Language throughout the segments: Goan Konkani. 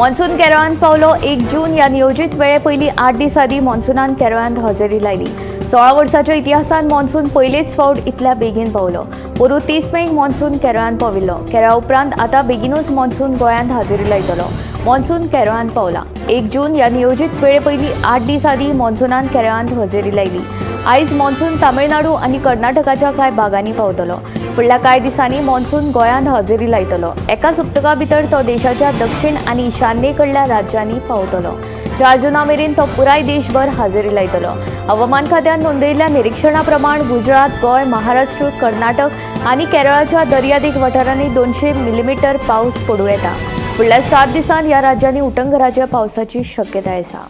मॉन्सून केरळांत पावलो. 1 जून ह्या नियोजीत वेळे पयलीं 8 दीस आदीं मॉन्सुनान केरळांत हजेरी लायली. 16 वर्साच्या इतिहासांत मॉन्सून पयलेच फावट इतल्या बेगीन पावलो. पोरूं 30 मेक मॉन्सून केरळांत पाविल्लो. केरळा उपरांत आतां बेगीनूच मॉन्सून गोंयांत हजेरी लायतलो. मॉन्सून केरळांत पावला. 1 जून ह्या नियोजीत वेळे पयलीं 8 दीस आदीं मॉन्सुनान केरळांत हजेरी लायली. आयज मॉन्सून तामिळनाडू आनी कर्नाटकाच्या कांय भागांनी पावतलो. फुडल्या कांय दिसांनी मॉन्सून गोंयांत हजेरी लायतलो. एका सप्तका भितर तो देशाच्या दक्षिण आनी ईशान्येकडल्या राज्यांनी पावतलो. 4 जुना मेरेन तो पुराय देशभर हजेरी लायतलो. हवामान खात्यान नोंदयल्ल्या निरिक्षणा प्रमाण गुजरात, गोंय, महाराष्ट्र, कर्नाटक आनी केरळाच्या दर्यादेग वाठारांनी 200 मिलीमीटर पावस पडूं येता. फुडल्या 7 दिसांत ह्या राज्यांनी उटंगराच्या पावसाची शक्यताय आसा.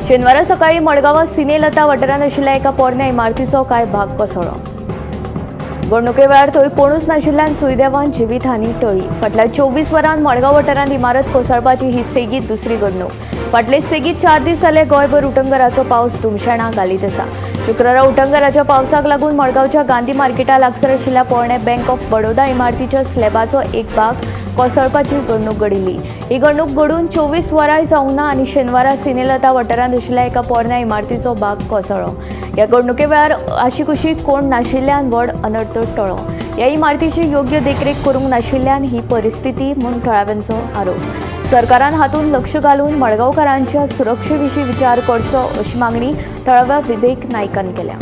शेनवारा सकाळी मडगांवां सिनेलता वाठारांत आशिल्ल्या एका पोरण्या इमारतीचो कांय भाग कोसळ्ळो. घडणुके वेळार थंय कोणूच नाशिल्ल्यान सुदैवान जिवीतहानी टळ्ळी. फाटल्या 24 वरांत मडगांव वाठारांत इमारत कोसळपाची ही सेगीत दुसरी घडणूक. फाटले सेगीत 4 दीस जाले गोंयभर उटंगराचो पावस धुमशेणां घालीत आसा. शुक्रारा उटंगराच्या पावसाक लागून मडगांवच्या गांधी मार्केटा लागसार आशिल्ल्या पोरण्या बँक ऑफ बडोदा इमारतीच्या स्लॅबाचो एक भाग कोसळपाची घडणूक घडिल्ली. ही घडणूक घडून 24 वरांय जावंक ना आनी शेनवारा सिनेलता वाठारांत आशिल्ल्या एका पोरण्या इमारतीचो भाग कोसळ्ळो. ह्या घडणुके वेळार आशिकुशीक कोण नाशिल्ल्यान व्हड अनर्थ टळ्ळो. ह्या इमारतीची योग्य देखरेख करूंक नाशिल्ल्यान ही परिस्थिती म्हूण थळाव्यांचो आरोप. सरकारान हातूंत लक्ष घालून मडगांवकारांच्या सुरक्षे विशीं विचार करचो अशी मागणी थळाव्या विवेक नायकान केल्या.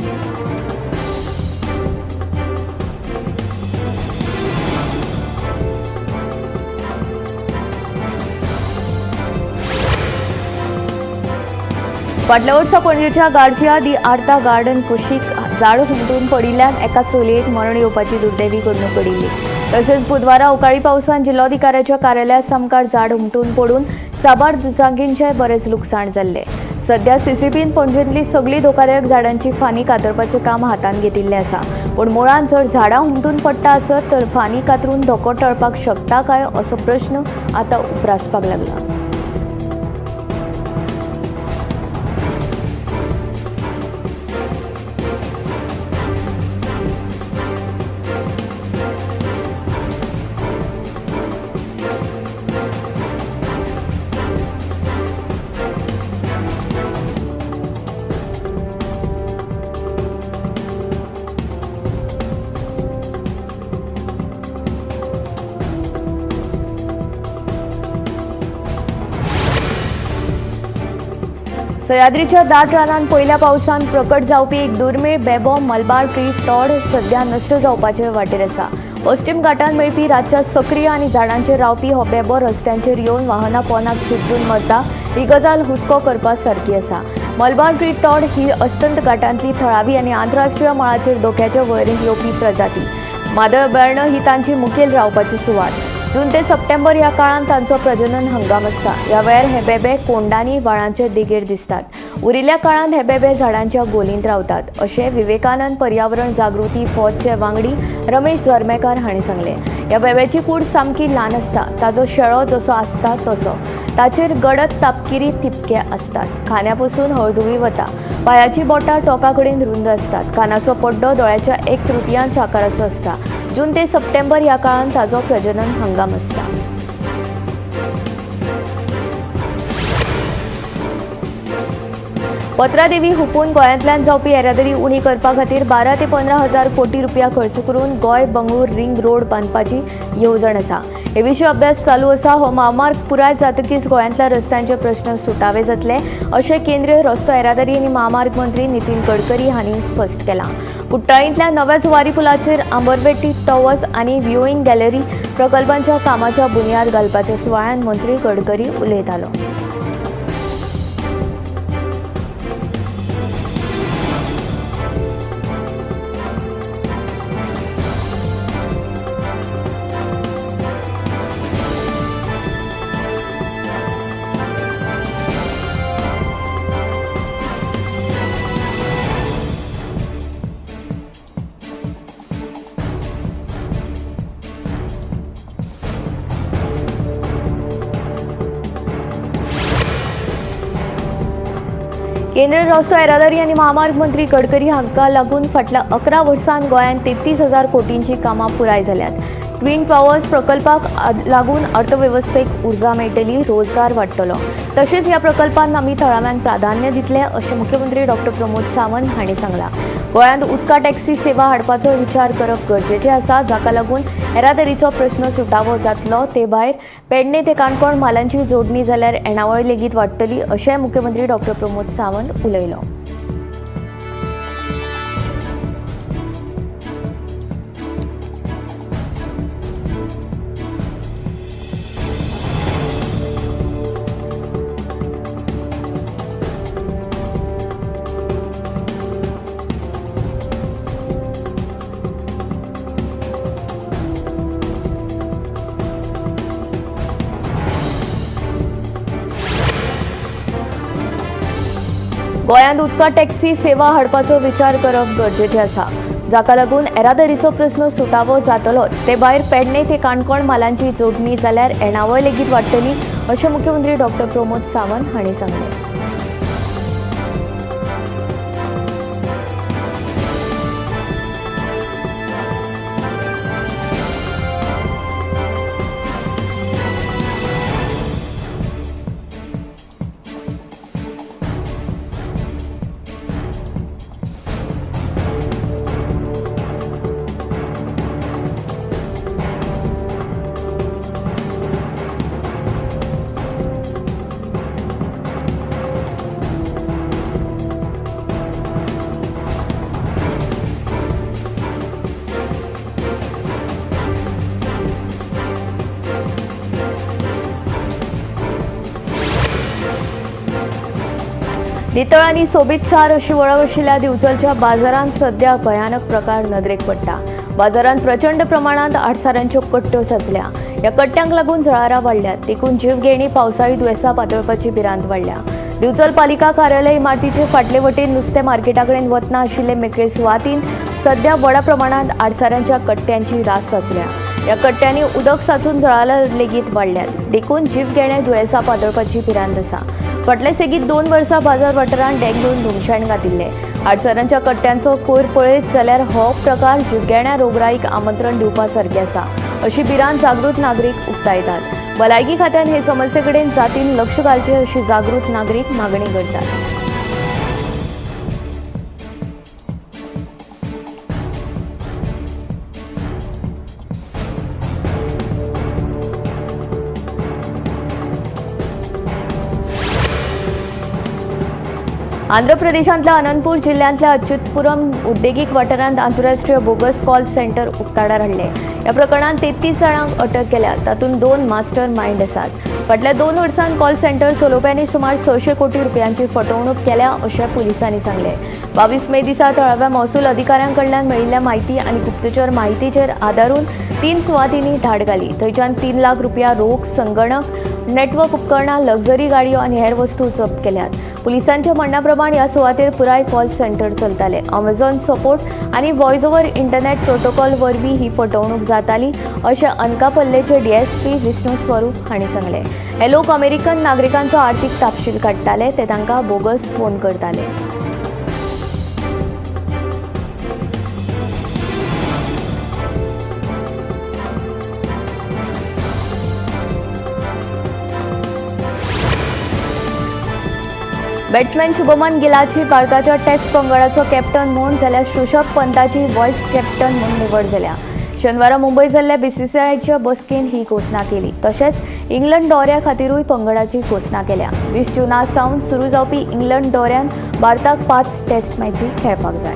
फाटल्या वर्सा पणजेच्या गार्सिया दी आर्ता गार्डन कुशीक झाड हुमटून पडिल्ल्यान एका चलयेक मरण येवपाची दुर्दैवी घडणूक घडिल्ली. तशेंच बुधवारा अवकाळी पावसान जिल्लोधिकाऱ्याच्या कार्यालया सामकार झाड हुमटून पडून साबार दुचाकींचें बरेंच लुकसाण जाल्लें. सध्या सीसीपीन पणजेंतली सगळीं धोकादायक झाडांची फांदी कातरपाचें काम हातांत घेतिल्लें आसा. पूण मुळांत जर झाडां हुमटून पडटा आसत तर फांदी कातरून धोको टळपाक शकता काय असो प्रश्न आतां उप्रासपाक लागला. सह्याद्रीच्या दाट रानांत पयल्या पावसान प्रकट जावपी एक दुर्मीळ बेबो मलबार ट्री टॉड सध्या नश्ट जावपाचे वाटेर आसा. पश्चिम घाटांत मेळपी रातच्या सक्रीय आनी झाडांचेर रावपी हो बेबो रस्त्यांचेर येवन वाहनां पोनाक चिपटून मरता. ही गजाल हुस्को करपा सारकी आसा. मलबार ट्री टॉड ही अस्तंत घाटांतली थळावी आनी आंतरराष्ट्रीय मळाचेर धोक्याचे वळेरेंत येवपी प्रजाती. मादळ अभयारण्य ही तांची मुखेल रावपाची सुवात. जून ते सप्टेंबर ह्या काळांत तांचो प्रजनन हंगाम आसता. ह्या वेळार हे बेबे कोंडांनी व्हाळांचे देगेर दिसतात. उरिल्ल्या काळांत हे बेबे झाडांच्या गोलींत रावतात अशें विवेकानंद पर्यावरण जागृती फौजचे वांगडी रमेश झर्मेकार हांणी सांगलें. ह्या बेब्याची कूड सामकी ल्हान आसता. ताजो शेळो जसो आसता तसो. ताचेर गडद तापकिरी थिपके आसतात. खांद्या पसून हळदुवी वता. पांयाची बोटां टोका कडेन रुंद आसतात. कानाचो पड्डो दोळ्याच्या 1/3 आकाराचो आसता. जून ते सप्टेंबर ह्या काळांत ताजो प्रजनन हंगाम आसता. पत्रादेवी हुपून गोंयांतल्यान जावपी येरादारी उणी करपा खातीर 12 ते 15 हजार कोटी रुपया खर्च करून गोंय बंगळूर रिंग रोड बांदपाची येवजण आसा. हे विशीं अभ्यास चालू आसा. हो म्हामार्ग पुराय जातकीच गोंयांतल्या रस्त्यांचे प्रश्न सुटावे जातले अशें केंद्रीय रस्तो येरादारी आनी म्हामार्ग मंत्री नितीन गडकरी हांणी स्पश्ट केलां. कुट्टाळींतल्या नव्या जुवारी पुलाचेर आंबरवेटी टॉवर्स आनी व्ह्युईंग गॅलरी प्रकल्पांच्या कामाच्या बुन्याद घालपाच्या सुवाळ्यांत मंत्री गडकरी उलयतालो. केंद्रीय रस्तो येरादारी आनी म्हामार्ग मंत्री गडकरी हांकां लागून फाटल्या 11 वर्सांत गोंयांत 33,000 कोटींची कामां पुराय जाल्यात. ट्विन टॉवर्स प्रकल्पाक लागून अर्थवेवस्थेक उर्जा मेळटली, रोजगार वाडटलो. तशेंच ह्या प्रकल्पांत आमी थळाव्यांक प्राधान्य दितले अशें मुख्यमंत्री डॉक्टर प्रमोद सावंत हांणी सांगलां. गोंयांत उदका टॅक्सी सेवा हाडपाचो विचार करप गरजेचें आसा, जाका लागून येरादारीचो प्रस्न सुटावो जातलो. ते भायर पेडणे ते काणकोण म्हालांची जोडणी जाल्यार येणावळ लेगीत वाडटली अशेंय मुख्यमंत्री डॉक्टर प्रमोद सावंत उलयलो. गोंयांत उदका टॅक्सी सेवा हाडपाचो विचार करप गरजेचें आसा, जाका लागून येरादारीचो प्रस्न सुटावो जातलोच. ते भायर पेडणे ते काणकोण म्हालांची जोडणी जाल्यार येणावळ लेगीत वाडटली अशें मुख्यमंत्री डॉक्टर प्रमोद सावंत हांणी सांगलें. नितळ आनी सोबीत शार अशी वळख आशिल्ल्या दिवचलच्या बाजारांत सध्या भयानक प्रकार नदरेक पडटा. बाजारांत प्रचंड प्रमाणांत आडसारांच्यो कट्ट्यो साचल्या. ह्या कट्ट्यांक लागून जळारां वाडल्यात, देखून जीवघेणी पावसाळी दुयेंसां पातळपाची भिरांत वाडल्या. दिवचल पालिका कार्यालय इमारतीचे फाटले वटेन नुस्तें मार्केटा कडेन वतना आशिल्ले मेकळे सुवातीन सध्या व्हडा प्रमाणांत आडसारांच्या कट्ट्यांची रास साचल्या. ह्या कट्ट्यांनी उदक साचून जळारां लेगीत वाडल्यात, देखून जीवघेणे दुयेंसां पातळपाची भिरांत आसा. फाटले सेगीत 2 वर्सां बाजार वाठारांत डेंग्यून धुमशेण घातिल्लें. आडसरांच्या कट्ट्यांचो कोयर पळयत जाल्यार हो प्रकार जीवघेण्या रोगराईक आमंत्रण दिवपा सारकें आसा अशी भिरांत जागृत नागरीक उक्तायतात. भलायकी खात्यान हे समस्ये कडेन जातीन लक्ष घालचें अशी जागृत नागरीक मागणी करतात. आंध्र प्रदेशांतल्या अनंतपूर जिल्ल्यांतल्या अच्युतपुरम उद्देगीक वाठारांत आंतरराष्ट्रीय बोगस कॉल सेंटर उक्ताडार हाडलें. ह्या प्रकरणांत 33 जाणांक अटक केल्या, तातूंत 2 मास्टर मायंड आसात. फाटल्या 2 वर्सांत कॉल सेंटर चलोवप्यांनी सुमार 600 कोटी रुपयांची फटवणूक केल्या अशें पुलिसांनी सांगलें. 22 मे दिसा थळाव्या महसूल अधिकाऱ्यां कडल्यान मेळिल्ल्या म्हायती आनी गुप्तचर म्हायतीचेर आदारून 3 सुवातींनी धाड घाली. थंयच्यान 3 लाख रुपया रोख, संगणक, नेटवर्क उपकरणां, लक्झरी गाडयो आनी हेर वस्तू जप्त केल्यात. पुलिसांच्या म्हणण्या प्रमाण ह्या सुवातेर पुराय कॉल सेंटर चलताले. अमेझॉन सपोर्ट आनी वॉयस ओव्हर इंटरनेट प्रोटोकॉल वरवीं ही फटवणूक जाताली अशें अनकापल्लेचे डीएसपी विष्णू स्वरूप हांणी सांगलें. हे लोक अमेरिकन नागरिकांचो आर्थीक तपशील काडटाले, ते तांकां बोगस फोन करताले. बॅट्समॅन शुभमन गिलाची भारताच्या टेस्ट पंगडाचो कॅप्टन म्हूण जाल्यार ऋषभ पंताची व्हायस कॅप्टन म्हूण निवड जाल्या. शेनवारा मुंबय जाल्ल्या बीसीसीआयच्या बसकेन ही घोशणा केली. तशेंच इंग्लंड दौऱ्या खातीरूय पंगडाची घोशणा केल्या. 20 जूना सावन सुरू जावपी इंग्लंड दौऱ्यान भारताक 5 टेस्ट मॅची खेळपाक जाय.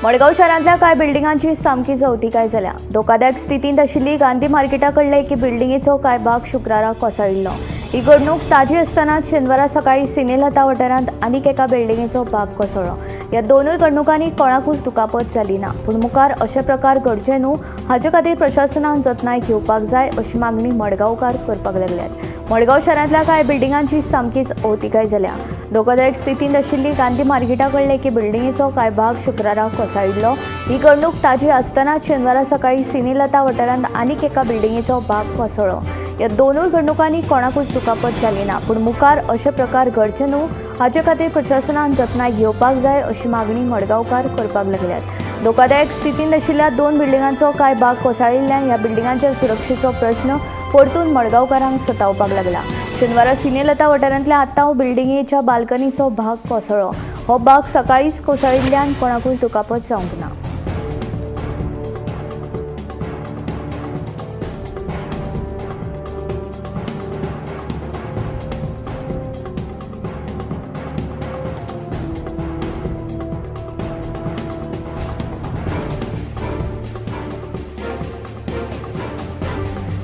मडगांव शारांतल्या कांय बिल्डिंगांची सामकी चवतिकाय जाल्या. धोकादायक स्थितींत आशिल्ली गांधी मार्केटा कडले एके बिल्डिंगेचो कांय भाग शुक्रारा कोसळिल्लो. ही घडणूक ताजी आसतना शेनवारा सकाळीं सिनेलता वाठारांत आनीक एका बिल्डिंगेचो भाग कोसळ्ळो. ह्या दोनूय घडणुकांनी कोणाकूच दुखापत जाली ना, पूण मुखार अशे प्रकार घडचे न्हू हाचे खातीर प्रशासनान जतनाय घेवपाक जाय अशी मागणी मडगांवकार करपाक लागल्यात. मडगांव शारांतल्या कांय बिल्डिंगांची सामकीच अवतिकाय जाल्या. धोकादायक स्थितींत आशिल्ली गांधी मार्केटा कडले एके बिल्डिंगेचो कांय भाग शुक्रारा कोसळिल्लो. ही घडणूक ताजी आसतना शेनवारा सकाळीं सिनेलता वाठारांत आनीक एका बिल्डिंगेचो भाग कोसळ्ळो. ह्या दोनूय घडणुकांनी कोणाकूच दुखापत जाली ना, पूण मुखार अशे प्रकार घडचे न्हू हाचे खातीर प्रशासनान जतनाय घेवपाक जाय अशी मागणी मडगांवकार करपाक लागल्यात. धोकादायक स्थितींत आशिल्ल्या दोन बिल्डिंगांचो कांय भाग कोसळिल्ल्यान ह्या बिल्डिंगांच्या सुरक्षेचो प्रश्न परतून मडगांवकारांक सतावपाक लागला. शेनवारा सिनेलता वाठारांतल्या आत्ताव बिल्डिंगेच्या बाल्कनीचो भाग कोसळ्ळो. हो भाग सकाळींच कोसळिल्ल्यान कोणाकूच दुखापत जावंक ना.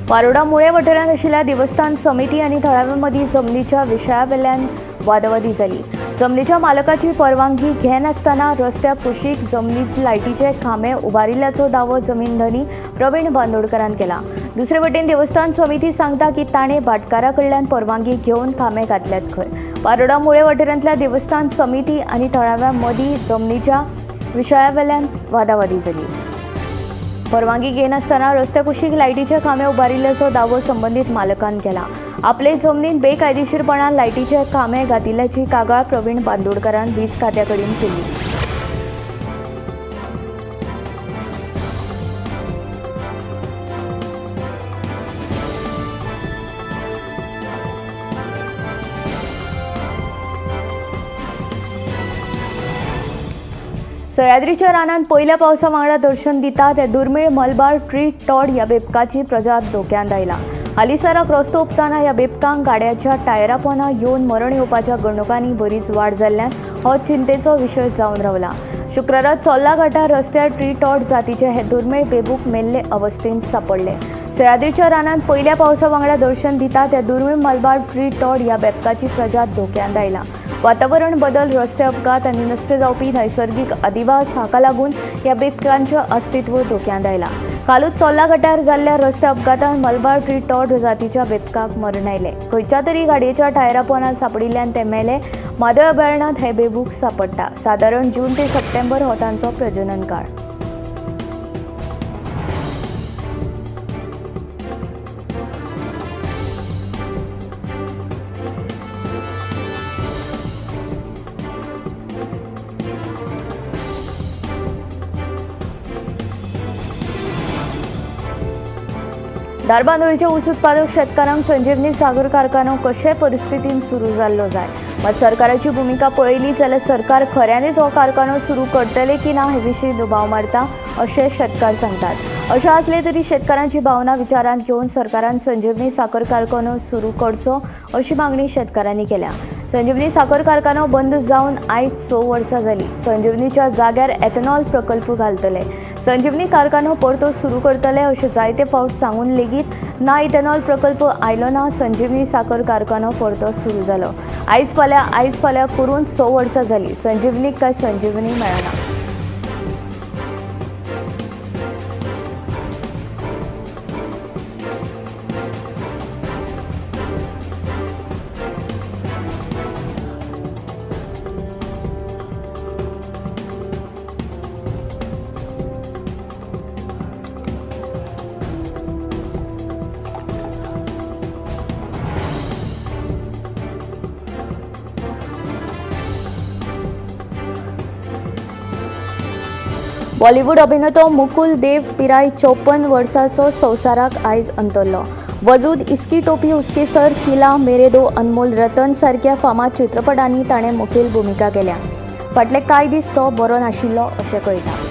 पारोडा मुळे वाठारांत आशिल्ल्या देवस्थान समिती आनी थळाव्यां मदीं जमनीच्या विशया वेल्यान वादावादी जाली. जमनीच्या मालकाची परवानगी घेनासतना रस्त्या कुशीक जमनीत लायटीचे खांबे उबारिल्ल्याचो दावो जमीन धनी प्रवीण बांदोडकरान केला. दुसरे वटेन देवस्थान समिती सांगता की ताणें भाटकारा कडल्यान परवानगी घेवन खांबे घातल्यात खंय. पारोडा मुळे वाठारांतल्या देवस्थान समिती आनी थळाव्यां मदीं जमनीच्या विशया वेल्यान वादावादी जाली. परवानगी घेनासतना रस्त्या कुशीक लायटीचे खांबे उबारिल्ल्याचो दावो संबंदीत मालकान केला. आपले जमनीत बेकायदेशीरपणान लायटीचे खांबे घातिल्ल्याची कागाळ प्रवीण बांदोडकरान वीज खात्या कडेन केली. सह्याद्रीच्या रानांत पयल्या पावसा वांगडा दर्शन दिता ते दुर्मीळ मलबार ट्री टॉड ह्या बेबकाची प्रजात धोक्यांत आयला. हालींसराक रस्तो हुपतना ह्या बेबकांक गाडयाच्या टायरा पोंदा येवन मरण येवपाच्या घडणुकांनी बरीच वाड जाल्ल्यान हो चिंतेचो विशय जावन रावला. शुक्रारा चोल्ला घाटार रस्त्यार ट्री टॉड जातीचे हे दुर्मीळ बेबूक मेल्ले अवस्थेंत सापडले. सह्याद्रीच्या रानांत पयल्या पावसा वांगडा दर्शन दिता त्या दुर्मीळ मलबार ट्री टॉड ह्या बेबकाची प्रजात धोक्यांत आयला. वातावरण बदल, रस्ते अपघात आनी नश्ट जावपी नैसर्गीक अधिवास हाका लागून ह्या बेबकांचें अस्तित्व धोक्यांत आयलां. कालूच चोल्ला घाटार जाल्ल्या रस्ते अपघातान मलबार ट्री टॉड जातीच्या बेबकाक मरण आयलें. खंयच्या तरी गाडयेच्या टायरा पोंदा सांपडिल्ल्यान ते मेले. म्हादय अभयारण्यांत हे बेबूक सांपडटा. सादारण जून ते सप्टेंबर हो तांचो प्रजनन काळ. धारबांदोडेच्या ऊस उत्पादक शेतकारांक संजीवनी साखर कारखानो कशे परिस्थितीन सुरू जाल्लो जाय, मात सरकाराची भुमिका पळयली जाल्यार सरकार खऱ्यांनीच हो कारखानो सुरू करतले की ना हे विशीं दुबाव मारता अशें शेतकार सांगतात. अशें आसलें तरी शेतकारांची भावना विचारांत घेवन सरकारान संजीवनी साखर कारखानो सुरू करचो अशी मागणी शेतकारांनी केल्या. संजीवनी साखर कारखानो बंद जावन आयज 6 वर्सां जाली. संजीवनीच्या जाग्यार एथेनॉल प्रकल्प घालतले. संजीवनी कारखानो परतो सुरू करतले अशें जायते फावट सांगून लेगीत ना इथेनॉल प्रकल्प आयलो ना संजीवनी साखर कारखानो परतो सुरू जालो. आयज फाल्यां करून 6 वर्सां जाली. संजीवनीक काय संजीवनी मेळना. बॉलिवूड अभिनेतो मुकुल देव पिराय 54 वर्सांचो संवसाराक आयज अंतरलो. वजूद, इसकी टोपी उसके सर, किला, मेरे दो अनमोल रतन सारक्या फामाद चित्रपटांनी ताणें मुखेल भुमिका केल्या. फाटले कांय दीस तो बरो नाशिल्लो अशें कळटा.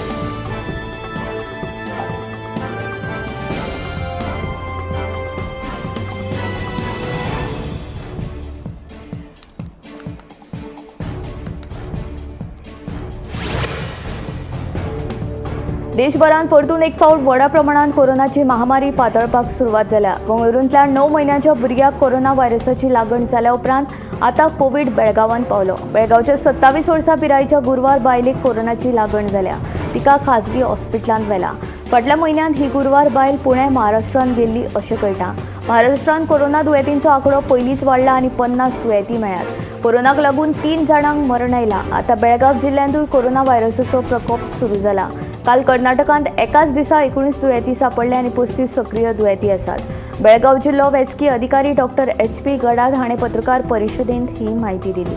देशभरांत परतून एक फावट व्हडा प्रमाणात कोरोनाची महामारी पातळपाक सुरवात जाल्या. बंगळुरूंतल्या 9 म्हयन्यांच्या भुरग्याक कोरोना व्हायरसाची लागण जाल्या उपरांत आतां कोवीड बेळगांवांत पावलो. बेळगांवच्या 27 वर्सां पिरायेच्या गुरवार बायलेक कोरोनाची लागण जाल्या. तिका खाजगी हॉस्पिटलांत व्हेला. फाटल्या म्हयन्यांत ही गुरवार बायल पुणे महाराष्ट्रांत गेल्ली अशें कळटा. महाराष्ट्रांत कोरोना दुयेंतींचो आंकडो पयलींच वाडला आनी 50 दुयेंती मेळ्ळ्यात. कोरोनाक लागून 3 जाणांक मरण आयलां. आतां बेळगांव जिल्ल्यांतूय कोरोना व्हायरसाचो प्रकोप सुरू जाला. काल कर्नाटकांत एकाच दिसा 19 दुयेंती सापडले आनी 35 सक्रीय दुयेंती आसात. बेळगांव जिल्लो वैजकी अधिकारी डॉक्टर HP गडाद हाणें पत्रकार परिशदेंत ही म्हायती दिली.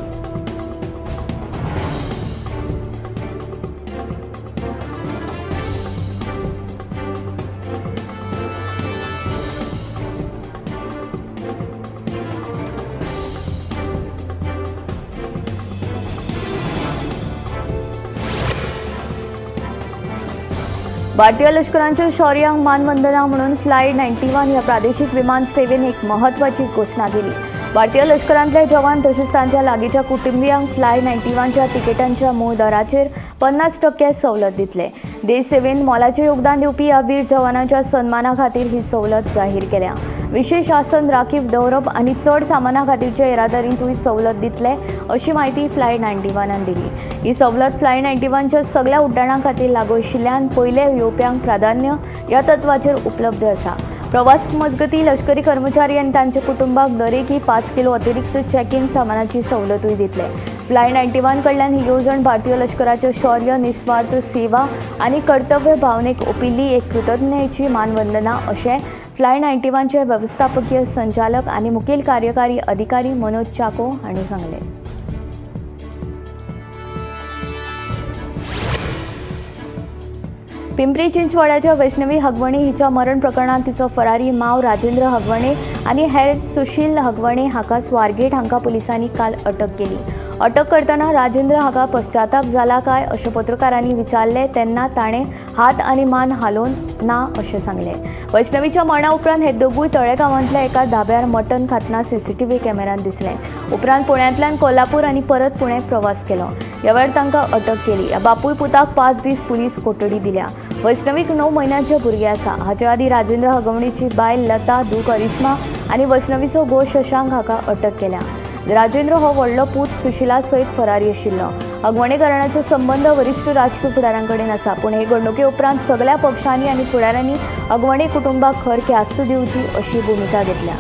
भारतीय लष्करांच्या शौर्यांक मानवंदना म्हणून फ्लाय 91 ह्या प्रादेशिक विमान सेवेन एक महत्वाची घोशणा केली. भारतीय लष्करांतले जवान तशेंच तांच्या लागींच्या कुटुंबियांक फ्लाय 91च्या तिकेटांच्या मूळ दराचेर 50% सवलत दितले. देश सेवेन मोलाचें योगदान दिवपी ह्या वीर जवानांच्या सन्माना खातीर ही सवलत जाहीर केल्या. विशेष आसन राखीव दवरप आनी चड सामाना खातीरच्या येरादारींतूय सवलत दितले अशी म्हायती फ्लाय 91 दिली. ही सवलत फ्लाय 91च्या सगळ्या उड्डाणां खातीर लागू आशिल्ल्यान पयले येवप्यांक प्राधान्य ह्या तत्वाचेर उपलब्ध आसा. प्रवास मजगती लष्करी कर्मचारी आनी तांच्या कुटुंबाक दरेकी 5 किलो अतिरिक्त चॅक इन सामानाची सवलतूय दितले. फ्लाय 91 कडल्यान ही येवजण भारतीय लष्कराच्या शौर्य, निस्वार्थ सेवा आनी कर्तव्य भावनेक ओपिल्ली एक कृतज्ञतेची मानवंदना अशें फ्लाय 91चे वेवस्थापकीय संचालक आनी मुखेल कार्यकारी अधिकारी मनोज चाको हांणी सांगलें. पिंपरी चिंचवड्याच्या वैष्णवी हगवणे हिच्या मरण प्रकरणांत तिचो फरारी माव राजेंद्र हगवणे आनी हेर सुशील हगवणे हाका स्वारगेट हांकां पुलिसांनी काल अटक केली. अटक करतना राजेंद्र हाका पश्चाताप जाला काय अशें पत्रकारांनी विचारलें तेन्ना ताणें हात आनी मान हालोवन ना अशें सांगलें. वैष्णवीच्या मरणा उपरांत हे दोगूय तळेगांवांतल्या एका धाब्यार मटन खातना सीसीटीव्ही कॅमेऱ्यांत दिसलें. उपरांत पुण्यांतल्यान कोल्हापूर आनी परत पुण्याक प्रवास केलो. ह्या वेळार तांकां अटक केली. ह्या बापूय पुताक 5 दीस पुलीस कोठडी दिल्या. वैष्णवीक 9 म्हयन्यांचें भुरगें आसा. हाचे आदीं राजेंद्र हगवणेची बायल लता, धूव करिश्मा आनी वैष्णवीचो घोव शशांक हाका अटक केल्या. राजेंद्र हो व्हडलो पूत सुशिला सयत फरारी आशिल्लो. हगवणे घराण्याचो संबंद वरिश्ठ राजकीय फुडाऱ्यां कडेन आसा. पूण हे घडणुके उपरांत सगल्या पक्षांनी आनी फुडाऱ्यांनी हगवणे कुटुंबाक खर ख्यास्त दिवची अशी भुमिका घेतल्या.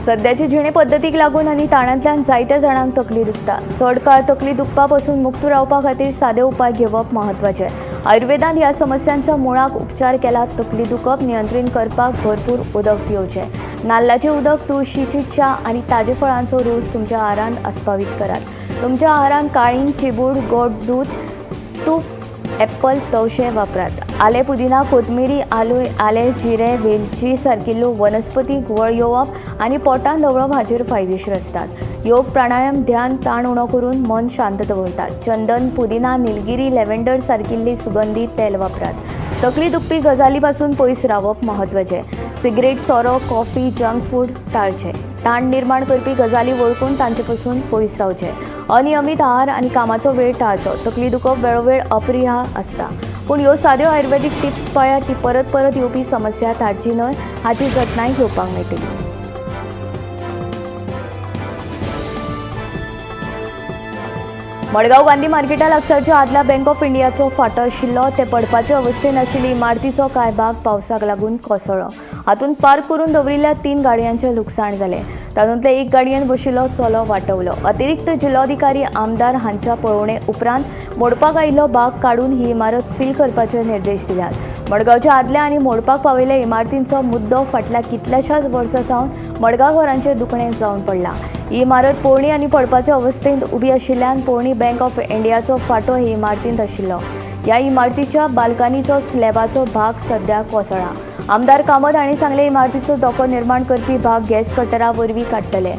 सद्याचे जिणे पद्दतीक लागून आनी ताणांतल्यान जायत्या जाणांक तकली दुखता. चड काळ तकली दुखपा पसून मुक्त रावपा खातीर सादे उपाय घेवप म्हत्वाचें. आयुर्वेदान ह्या समस्यांचो मुळाक उपचार केला. तकली दुखप नियंत्रीत करपाक भरपूर उदक पिवचें. नाल्लाचें उदक, तुळशीची च्या आनी ताजे फळांचो रोस तुमच्या आहारांत आस्पावीत करात. तुमच्या आहारांत काळींग, चिबूड, गोड दूद, तूप, एप्पल, तवशें वापरात. आलें, पुदिना, कोथमिरी, आलोय, आलें, जिरें, वेलची सारकिल्ल्यो वनस्पती घुंवळ येवप आनी पोटांत धवळप हाचेर फायदेशीर आसतात. योग, प्राणायाम, ध्यान ताण उणो करून मन शांत दवरतात. चंदन, पुदिना, निलगिरी, लॅव्हेंडर सारकिल्ली सुगंधी तेल वापरात. तकली दुखपी गजाली पासून पयस रावप म्हत्वाचें. सिगरेट, सोरो, कॉफी, जंक फूड टाळचें. ताण निर्माण करपी गजाली वळखून तांचे पसून पयस रावचें. अनियमीत आहार आनी कामाचो वेळ टाळचो. तकली दुखप वेळोवेळ अप्रिय आसता, पूण ह्यो साद्यो आयुर्वेदीक टिप्स पळयार ती परत परत येवपी समस्या थारची न्हय हाची जतनाय घेवपाक मेळटली. मडगांव गांधी मार्केटा लागसारच्या आदल्या बँक ऑफ इंडियाचो फांटो आशिल्लो. ते पडपाचे अवस्थेन आशिल्ली इमारतीचो कांय भाग पावसाक लागून कोसळ्ळो. हातूंत पार्क करून दवरिल्ल्या 3 गाडयांचें लुकसाण जालें. तातूंतले एक गाडयेन बशिल्लो चलो वाटवलो. अतिरिक्त जिल्लोधिकारी, आमदार हांच्या पळोवणे उपरांत मोडपाक आयिल्लो भाग काडून ही इमारत सील करपाचे निर्देश दिल्यात. मडगांवच्या आदल्या आनी मोडपाक पाविल्ल्या इमारतींचो मुद्दो फाटल्या कितल्याशाच वर्सां सावन मडगांवकारांचें दुखणें जावन पडलां. ही इमारत पोरणी आनी पडपाचे अवस्थेंत उबी आशिल्ल्यान पोरणी बँक ऑफ इंडियाचो फांटो हे इमारतींत आशिल्लो. ह्या इमारतीच्या बाल्कनीचो स्लॅबाचो भाग सध्या कोसळ्ळा. आमदार कामत हांणी सांगलें, इमारतीचो धोको निर्माण करपी भाग गॅस कटरा वरवीं काडटले.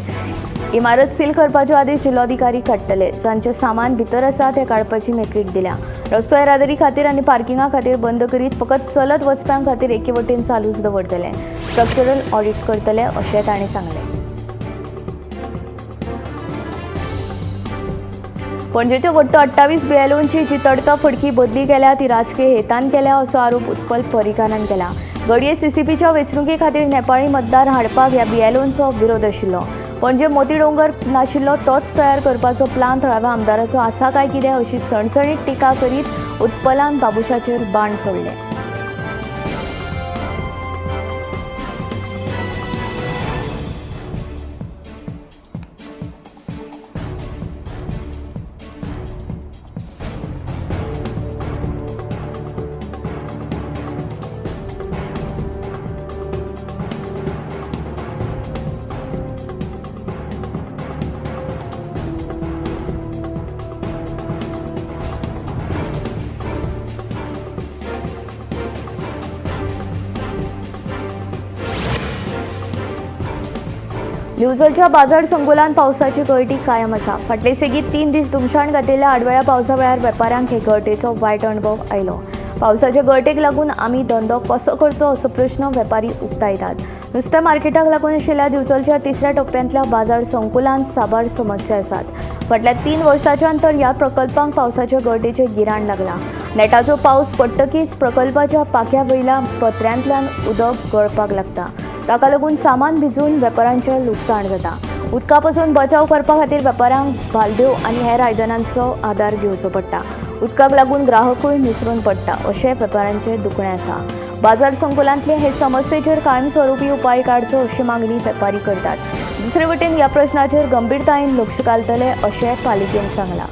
इमारत सील करपाच्यो आदेश जिल्लोधिकारी काडटले. जांचें सामान भितर आसा तें काडपाची मेकळीक दिल्या. रस्तो येरादारी खातीर आनी पार्किंगा खातीर बंद करीत फकत चलत वचप्यां खातीर एके वटेन चालूच दवरतले. स्ट्रक्चरल ऑडिट करतले अशें तांणी सांगलें. पणजेचे वट्ट 28 बीएलओंची जी तडकाफडकी बदली केल्या ती राजकीय हेतान केल्या असो आरोप उत्पल पर्रीकारान केला. घडये सीसीपीच्या वेंचणुके खातीर नेपाळी मतदार हाडपाक ह्या बीएलओंचो विरोध आशिल्लो. पणजे मोती डोंगर नाशिल्लो तोच तयार करपाचो प्लान थळाव्या आमदाराचो आसा काय कितें अशी सणसणीत टिका करीत उत्पलान बाबुशाचेर बाण सोडले. दिवचलच्या बाजार संकुलान पावसाची गळटी कायम आसा. फाटले सेगीत 3 दीस धुमशाण घातिल्ल्या आडवेळ्या पावसा वेळार वेपाऱ्यांक हे गळटेचो वायट अणभव आयलो. पावसाच्या गळटेक लागून आमी धंदो कसो करचो असो प्रश्न वेपारी उक्तायतात. नुस्तें मार्केटाक लागून आशिल्ल्या दिवचलच्या तिसऱ्या टप्प्यांतल्या बाजार संकुलान साबार समस्या आसात. फाटल्या 3 वर्सांच्यान तर ह्या प्रकल्पांक पावसाच्या गळटेचें गिराण लागलां. नेटाचो पावस पडटकीच प्रकल्पाच्या पाख्या वयल्या पत्र्यांतल्यान उदक गळपाक लागता. ताका लागून सामान भिजून वेपाऱ्यांचें लुकसाण जाता. उदका पसून बचाव करपा खातीर वेपाऱ्यांक बालद्यो आनी हेर आयदनांचो आदार घेवचो पडटा. उदकाक लागून ग्राहकूय निसरून पडटा अशें वेपाऱ्यांचें दुखणें आसा. बाजार संकुलांतले हे समस्येचेर कायमस्वरूपी उपाय काडचो अशी मागणी वेपारी करतात. दुसरे वटेन ह्या प्रश्नाचेर गंभीरतायेन लक्ष घालतले अशें पालिकेन सांगलां.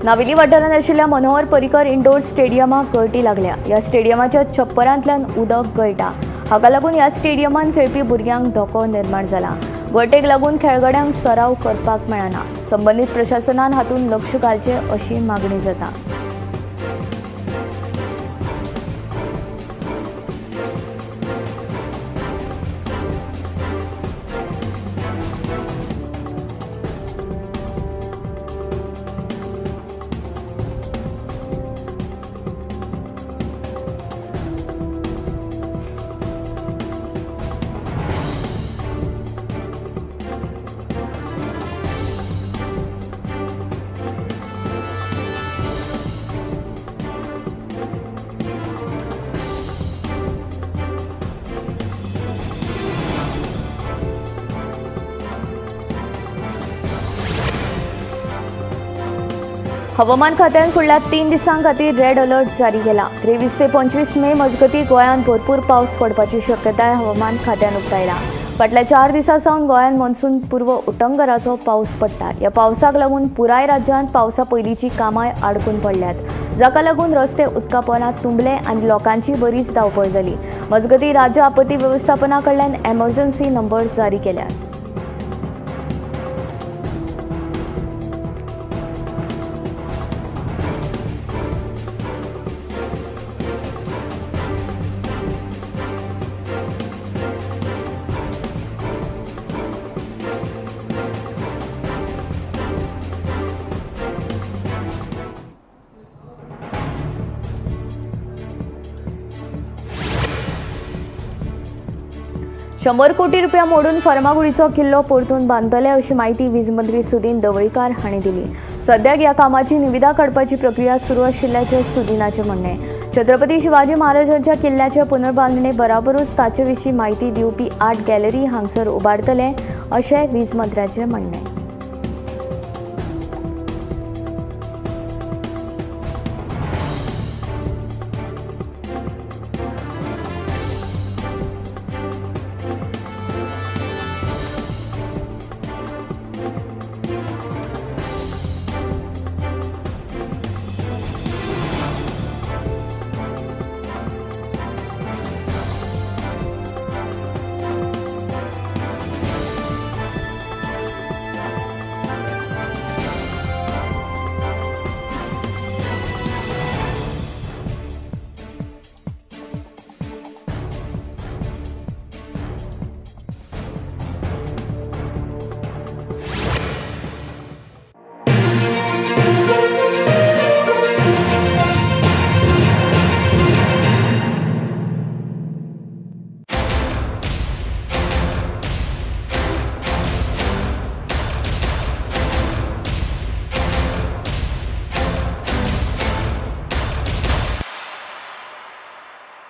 नावेली वाठारांत आशिल्ल्या मनोहर पर्रीकर इंडोर स्टेडियमाक गळटी लागल्या. ह्या स्टेडियमाच्या छप्परांतल्यान उदक गळटा. हाका लागून ह्या स्टेडियमांत खेळपी भुरग्यांक धोको निर्माण जाला. गळटेक लागून खेळगड्यांक सराव करपाक मेळना. संबंदीत प्रशासनान हातूंत लक्ष घालचें अशी मागणी जाता. हवामान खात्यान फुडल्या 3 दिसां खातीर रेड अलर्ट जारी केला. 23 ते 25 मे मजगतीं गोंयांत भरपूर पावस पडपाची शक्यताय हवामान खात्यान उक्तायला. फाटल्या 4 दिसां सावन गोंयांत मॉन्सून पूर्व उटंगराचो पावस पडटा. ह्या पावसाक लागून पुराय राज्यांत पावसा पयलींची कामां आडकून पडल्यात, जाका लागून रस्ते उदका पोंदा तुंबले आनी लोकांची बरीच धांवपळ जाली. मजगतीं राज्य आपत्ती वेवस्थापना कडल्यान एमर्जन्सी नंबर जारी केल्यात. 100 कोटी रुपया मोडून फर्मागुडीचो किल्लो परतून बांदतले अशी माहिती वीज मंत्री सुदिन ढवळीकार हांणी दिली. सद्याक ह्या कामाची निविदा काडपाची प्रक्रिया सुरू आशिल्ल्याचें सुदिनाचें म्हणणें. छत्रपती शिवाजी महाराजांच्या किल्ल्याचे पुनर्बांदणे बराबरूच ताचे विशीं माहिती दिवपी आर्ट गॅलरी हांगसर उबारतले अशें वीज मंत्र्याचें म्हणणें.